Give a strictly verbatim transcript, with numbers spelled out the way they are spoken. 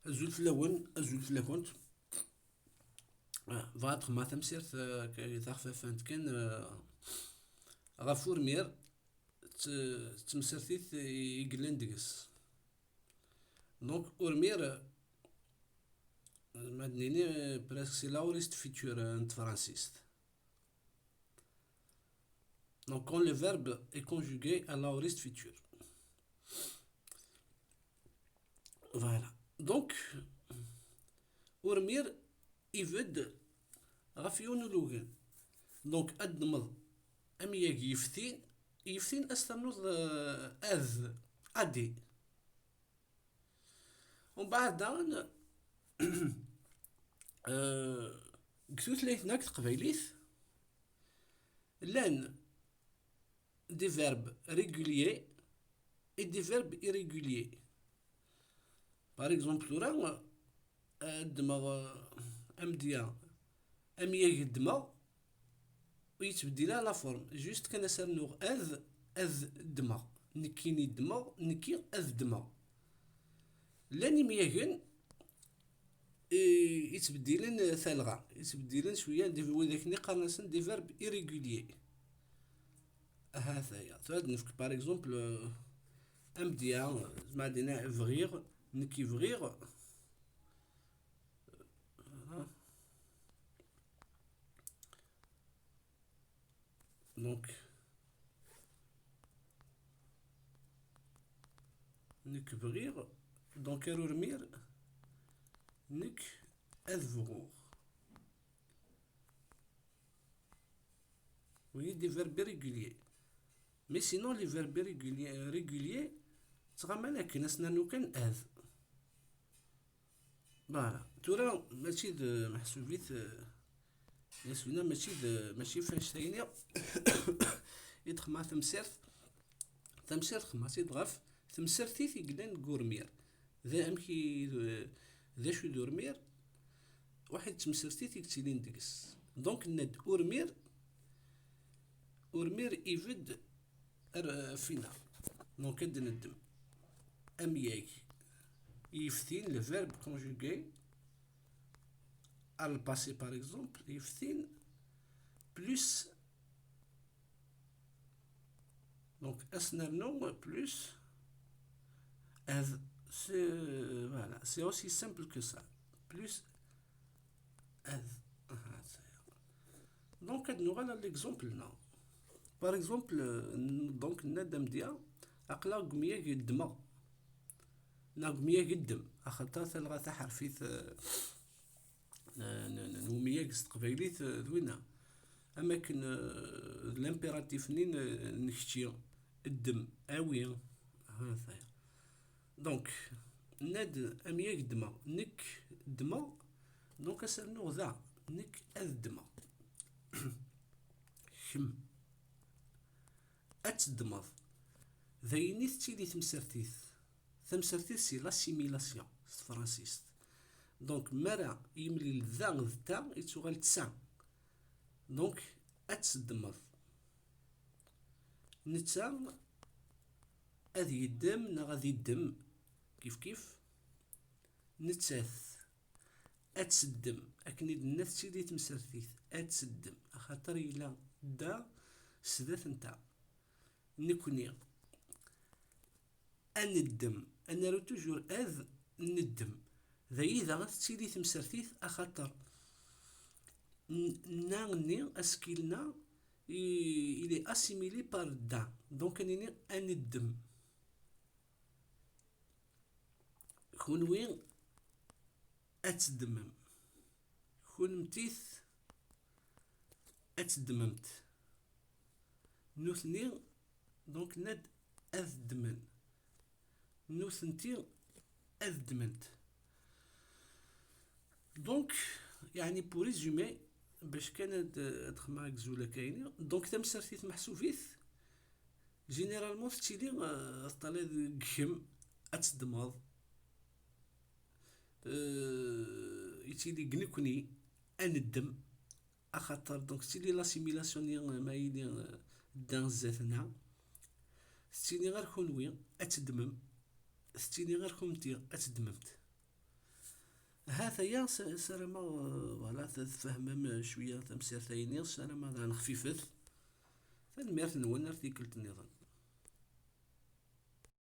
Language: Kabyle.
Azul fell-awen, azul fell-akent. Ah, bɣiɣ ad xedmeɣ tamsirt, eh, k-, taxfafant kan, eh, ɣef urmir, t-, d temsertit i yellan deg-s. Donc, urmir, eh, ma d-nini, eh, presque c'est l'aoriste futur, eh, n tefransist. Donc, quand le verbe est conjugué à l'aoriste futur. Voilà. Donc, urmir ibedd ɣef yiwen ulugen. Donc, ad d-nmeḍ amyag yeftin, yeftin ad s-ternuḍ, euh, ad, adi. Umbeɛd daɣen, euh, deg tutlayt-nneɣ taqbaylit, llan des verbes réguliers et des verbes irréguliers. Par exemple, tura, euh, ad ddmeɣ, euh, amedya, amyag ddmeɣ, ur yettbeddil ara la forme. Juste kan as-rnuɣ ad, ad ddmeɣ. Nekkini ddmeɣ, nekki ad ddmeɣ. Llan imyagen, eh, yettbeddilen talɣa, yettbeddilen cwiya, d widak-nni qqaren-asen des verbes irréguliers. Ahat aya. Tura ad nefk, par exemple, euh, amedya, zeɛma ad d-nini bɣiɣ, nekki bɣiɣ. Voilà. Donc, nekk bɣiɣ, donc ar urmir, nekk ad bɣuɣ. Oui, des verbes irréguliers. Mais sinon, les verbes irréguliers, réguliers, ttɣaman akken, as-nernu kan ad. Voilà. Tura, mačči d, meḥsubit, eh, yasuna, mačči d, mačči f annect-ayni i d-xedmeɣ tamsirt. Tamsirt xedmeɣ-tt-id ɣef temsertit i yellan deg urmir. D amek i, d acu d urmir? Waḥed d temsertit i yettilin deg-s. Donc, nenna-d urmir, urmir ibedd ar, fina. Donc, ad d-neddem amyag yeftin, le verbe conjugué, ar le passé, par exemple, yeftin, plus, donc, ad s-nernu plus ad, c'est, voilà, c'est aussi simple que ça. Plus ad. Aha, ça y est. Donc, ad nuɣal à l'exemple-nneɣ. Par exemple, euh, n-, donc, nenna-d amedya, aql-aɣ deg umyag ddmeɣ. Neɣ deg umyag ddem, axaṭer talɣa taḥerfit, euh, n, n, n umyag s teqbaylit, eh, d winna. Am akken, eh, d l'impératif-nni n, n kečči, ddem, awi. Ha, ta. Donc, nenna-d amyag ddmeɣ, nekk ddmeɣ, donc ad s-rnuɣ da, nekk ad ddmeɣ. Kemm ad teddmeḍ. D ayen i tettili temsertit. Tamsertit, c'est l'assimilation s tefransist. Donc, mi ara yemlil da d ta, yettuɣal d ta. Donc, ad teddmeḍ. Netta ad yeddem neɣ ad iddem, kif kif. Nettat ad teddem, akken i d-nenna tettili temsertit, ad teddem, axaṭer yella da sdat n ta. Nekni ad neddem, ad naru toujours ad neddem. D ayida tettili temsertit, axaṭer n-, nna-nni, asekkil-nna, i-, il est assimilé par da. Donc, ad nini ad neddem. Kunwi ad teddmem. Kunemtit ad teddmemt. Nutni, donc, nenna-d ad ddmen. Nutenti ad ddment. Donc, yeɛni, pour résumer, bac kan ad, ad xedmeɣ agzul akka-yini. Donc, tamsertit meḥsubit, généralement, tettili, euh, teṭṭalay deg kemm ad teddmeḍ. Euh, yettili deg nekni ad neddem. Axaṭer, donc, tettili l'assimilation-nni, euh, ma yili, euh, ddan zdat-nneɣ. Tettili ɣer kunwi ad teddmem. Tettili ɣer kunemti ad teddmemt. Hat-aya, s-, ssarameɣ, eh, voilà, tfehmem, eh, cwiya tamsirt-ayini, ssarameɣ daɣen xfifet. Tanemmirt-nwen, ar tikkelt-nniḍen.